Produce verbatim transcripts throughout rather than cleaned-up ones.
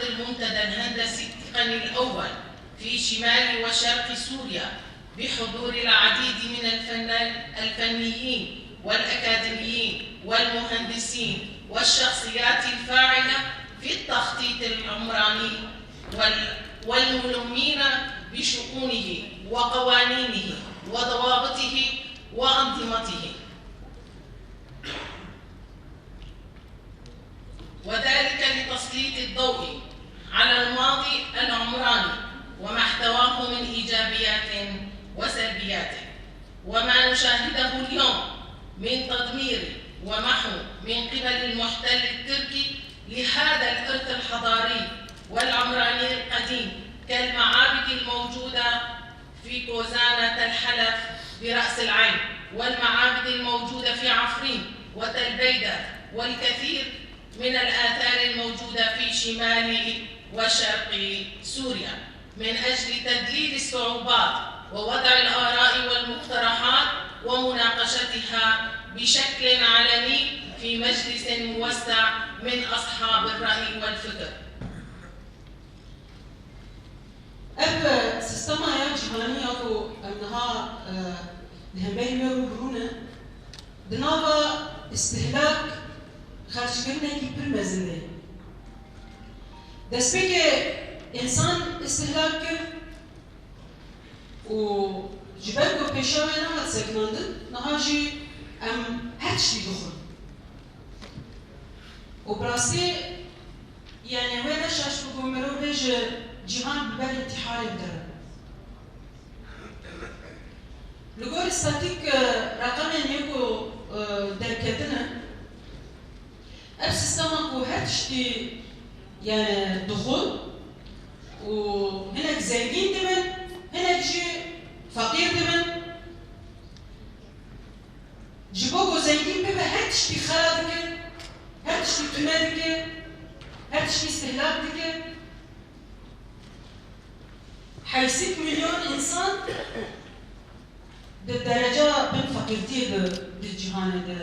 المنتدى الهندسي التقني الأول في شمال وشرق سوريا بحضور العديد من الفن-، الفنيين والأكاديميين والمهندسين والشخصيات الفاعلة في التخطيط العمراني وال-، والملمين بشؤونه وقوانينه وضوابطه وأنظمته. وذلك لتسليط الضوء على الماضي العمراني وما احتواه من إيجابيات وسلبيات، وما نشاهده اليوم من تدمير ومحو من قبل المحتل التركي لهذا الإرث الحضاري والعمراني القديم، كالمعابد الموجودة في كوزانة تل حلف برأس العين، والمعابد الموجودة في عفرين وتل بيدر، والكثير من الآثار الموجودة في شمال وشرق سوريا، من أجل تذليل الصعوبات ووضع الآراء والمقترحات ومناقشتها بشكل علني في مجلس موسع من أصحاب الرأي والفكر. Ev, e, sîstema ya cîhanî ya ku em niha, e, li hemberî wê rû bi rû ne, di nava îstihlak xerckirinekî pir mezin de ye. Destpêkê însan îstihlak kir û ji ber ku pêşiya wê nehat sekinandin, niha jî em her tiştî dixwin. Û bi rastî, yani, wê ne şaş bû ku mirov bêje cîhan bi ber întîharê bidere. Li gor statîk, e, reqemên yê ku, e, derketine, ev sîstema ku her tiştî, yani, dixwe û hinek zengîn dibin, hinek jî feqîr dibin. Ji bo ku zengîn bibe, her tiştî xera dike, her tiştî tune dike, her tiştî îstihlak dike. Heyşt sed milyon însan di dereca bin feqîrtiyê de di cîhanê de,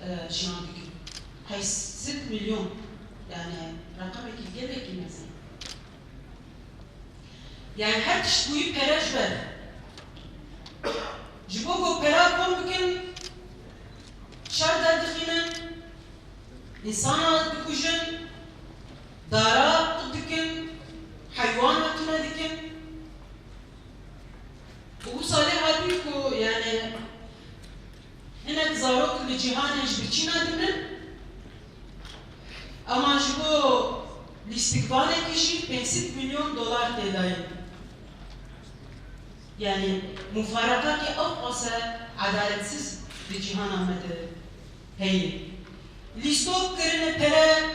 e, jiyan dikin. Heyşt sed milyon, yani reqemekî gelekî mezin. Yani her tişt bûyî pere ji ber. Ji bo ku pera kom bikin, şer derdixînin, însana dikujin, dara qut dikin, heywana tune dikin. Û wisa lê hatî ku, yani, hinek zarok li cîhanê ji birçîna dimrin, ama ji bo lîstikvanekî jî pênc sed milyon dolar tê dayîn. Yani, mufareqakê ew qase edaletsiz di cîhana me de heye. Lîstok kirine pere,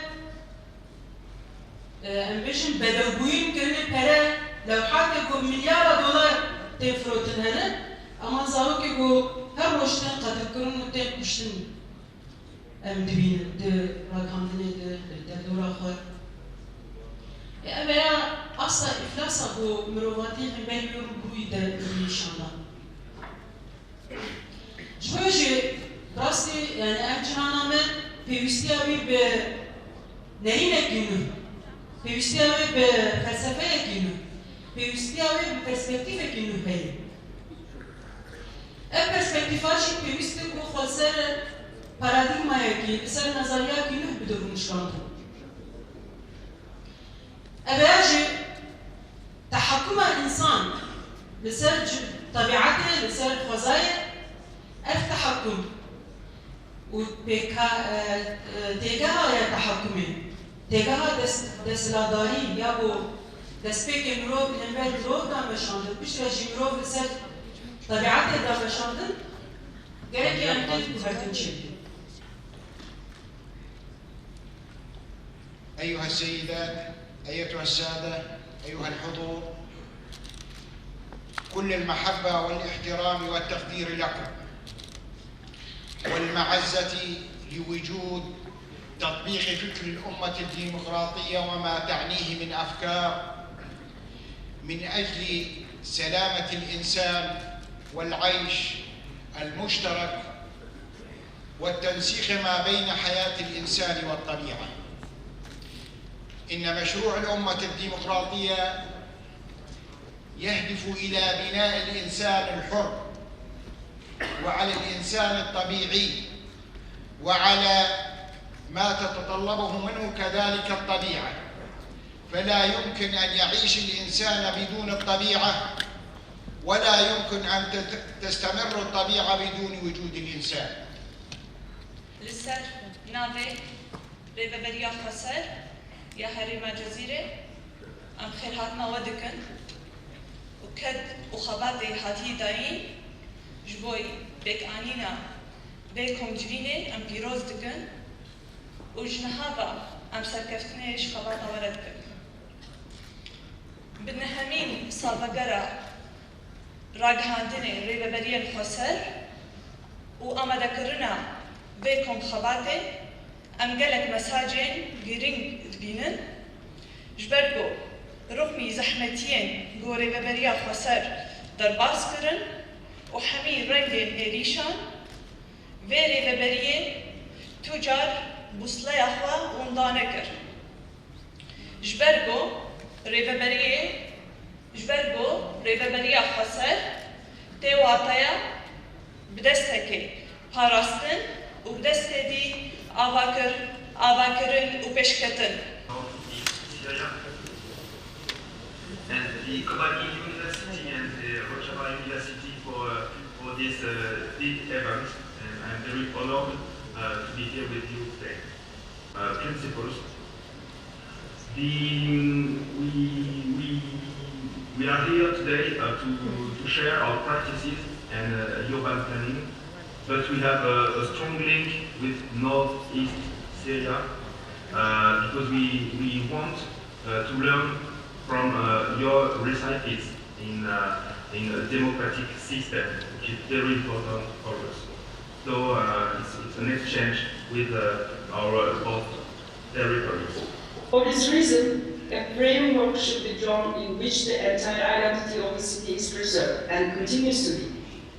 e, em bêjin bedewbûyîn kirine pere, lewhatê ku milyara dolar tên firotin hene, ama zarokê ku her roj tên qetilkirin û tên kuştin em dibînin di ragihandinê de, li derdora xwe. E, ev ya asta îflasa ku mirovatî hemberî wê rûbirûyî de nîşan da. Ji bo jî rastî, yani ev cîhana me pêwîstiya wî bi nerînekî nû, pêwîstiya wî bi felsefeyekî nû, pêwîstiya wî bi perspektîfekî nû heye. Ev perspektîfa jî pêwîst e ku xwe li ser paradîgmayekî, li ser nezariyakî nû bide rûniştandin. Ev ya jî tehekuma însan li ser ci-, tebîetê, li ser xwezayê, ev tehekum û pêka-, e, e, têgeha ya tehekumê, têgeha dest-, desthilatdarî ya ku destpêkê mirov li hember mirov dameşandin, piştre jî mirov li ser tebîetê dameşandin, gerekê em tên guhertin çêbikin. أيها السيدات، أيتها السادة، أيها الحضور، كل المحبة والاحترام والتقدير لكم، والمعزة لوجود تطبيق فكر الأمة الديمقراطية وما تعنيه من أفكار من أجل سلامة الإنسان والعيش المشترك والتنسيق ما بين حياة الإنسان والطبيعة. إن مشروع الأمة الديمقراطية يهدف إلى بناء الإنسان الحر وعلى الإنسان الطبيعي وعلى ما تتطلبه منه كذلك الطبيعة، فلا يمكن أن يعيش الإنسان بدون الطبيعة، ولا يمكن أن تت-، تستمر الطبيعة بدون وجود الإنسان. Li ser navê Rêveberiya Xweser ya Herêma Cezîrê em xêrhatina we dikin û ked û xebatê hatî dayîn ji bo pêkanîna vê komcivînê em pîroz dikin û ji niha ve em serkeftinê ji xebata we re dikin. Bi nehemîn salvegera ragihandinê Rêveberiyên Xweser û amadekirina vê komxebatê, em gelek mesajên girîng dibînin, ji ber ku rixmî zehmetiyên ku Rêveberiya Xweser derbas kirin û hemî rengên êrîşan vê rêveberiyê tu car bûsleya xwe winda nekir. Ji ber ku rêveberiyê, ji ber ku Rêveberiya Xweser tê wateya bi desteke parastin û bi destê dî avakir, avakirin û pêşketin. And the Kobani University and the Rojava University for, for this, uh, big event. And I'm very honored, uh, to be here with you today. Uh, principles. The, we, we, we are here today, uh, to, to share our practices and, uh, urban planning, but we have a, a strong link with northeast Syria, uh, because we, we want, uh, to learn from, uh, your recipes in, uh, in a democratic system, which is very important for us. So, uh, it's, it's an exchange with, uh, our, uh, both territories. For this reason, a framework should be drawn in which the entire identity of the city is preserved and continues to be.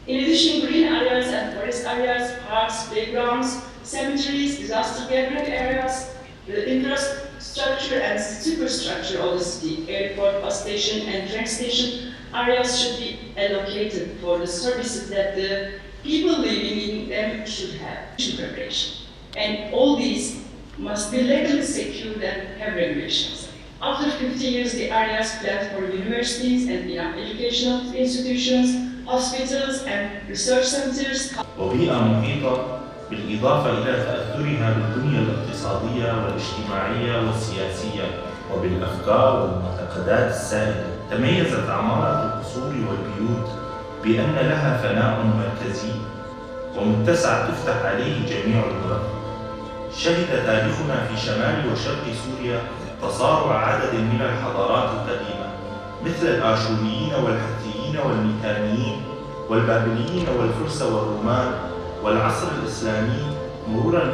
In addition, green areas and forest areas, parks, playgrounds, cemeteries, disaster gathering areas, the infrastructure and superstructure of the city, airport, bus station, and train station areas should be allocated for the services that the people living in them should have. Preparation. And all these must be legally secured and have regulations. After fifty years, the areas planned for universities and enough educational institutions, hospitals and research centers. وبيئة محيطة، بالإضافة إلى تأثرها بالبنية الاقتصادية والاجتماعية والسياسية وبالأفكار والمعتقدات السائدة. تميزت عمارة القصور والبيوت بأن لها فناء مركزي ومتسع تفتح عليه جميع الغرف. شهد تاريخنا في شمال وشرق سوريا تصارع عدد من الحضارات القديمة، مثل الآشوريين والحثيين والميتانيين والبابليين والفرس والرومان والعصر الإسلامي، مرورا